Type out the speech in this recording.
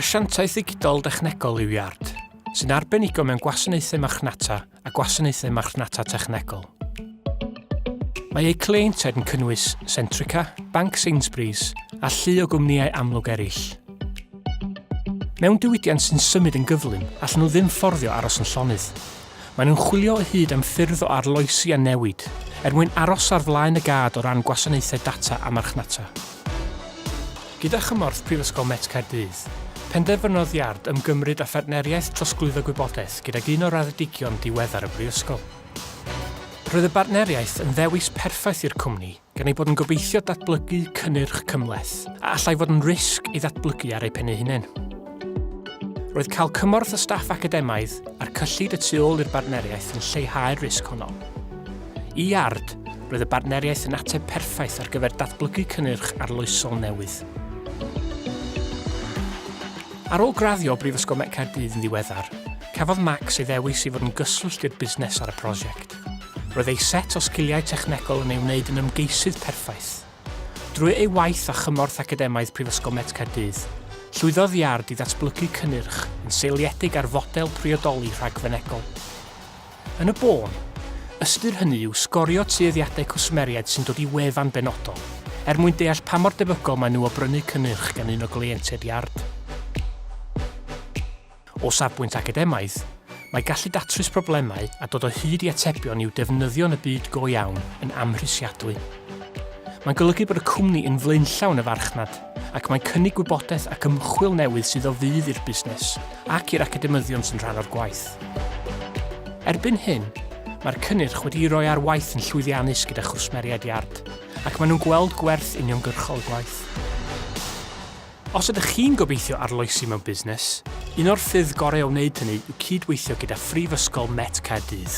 Asiantaeth ddigidol dechnegol yw Yard, sy'n arbenigo mewn gwasanaethau marchnata a gwasanaethau marchnata technegol. Mae eu cleientiaid yn cynnwys Centrica, Banc Sainsbury's a llu o gwmnïau amlwg eraill. Mewn diwydiant sy'n symud yn gyflym, allan nhw ddim fforddio aros yn llonydd. Maen nhw'n chwilio o hyd am ffyrdd o arloesi a newid, er mwyn aros ar flaen y gad o ran gwasanaethau data a marchnata. Gyda chymorth Prifysgol Met Caerdydd, penderfynodd Yard ymgymryd â phartneriaeth trosglwyddo gwybodaeth gydag un o raddedigion diweddar y Brifysgol. Roedd y bartneriaeth yn ddewis perffaith i'r cwmni, gan eu bod yn gobeithio datblygu cynnyrch cymhleth, a allai fod yn risg ei ddatblygu ar eu pen eu hunain. Roedd cael cymorth y staff academaidd a'r cyllid y tu ôl i'r bartneriaeth yn lleihau'r risg honno. I Yard, roedd y bartneriaeth yn ateb perffaith ar gyfer datblygu cynnyrch arloesol newydd. Ar ôl graddio o Brifysgol Met Caerdydd yn ddiweddar, cafodd Max ei ddewis i fod yn gyswllt i'r busnes ar y prosiect. Roedd ei set o sgiliau technegol yn ei wneud yn ymgeisydd perffaith. Drwy ei waith a chymorth academaidd Prifysgol Met Caerdydd, llwyddodd Yard i ddatblygu cynnyrch yn seiliedig ar fodel priodoli rhagfynegol. Yn y bôn, ystyr hynny yw sgorio tueddiadau cwsmeriaid sy'n dod i wefan benodol, er mwyn deall pa mor debygol maen nhw o brynu cynnyrch gan un o gleientiaid Yard. O safbwynt academaidd, mae gallu datrys problemau a dod o hyd i atebion i'w defnyddio yn y byd go iawn yn amhrisiadwy. Mae'n golygu bod y cwmni yn flaenllaw yn y farchnad ac mae'n cynnig gwybodaeth ac ymchwil newydd sydd o fudd i'r busnes ac i'r academyddion sy'n rhan o'r gwaith. Erbyn hyn, mae'r cynnyrch wedi'i roi ar waith yn llwyddiannus gyda chwsmeriaid Yard ac maen nhw'n gweld gwerth uniongyrchol y gwaith. Os ydych chi'n gobeithio arloesi mewn busnes, un o'r ffyrdd gorau o wneud hynny yw cyd-weithio gyda Phrifysgol Met Caerdydd.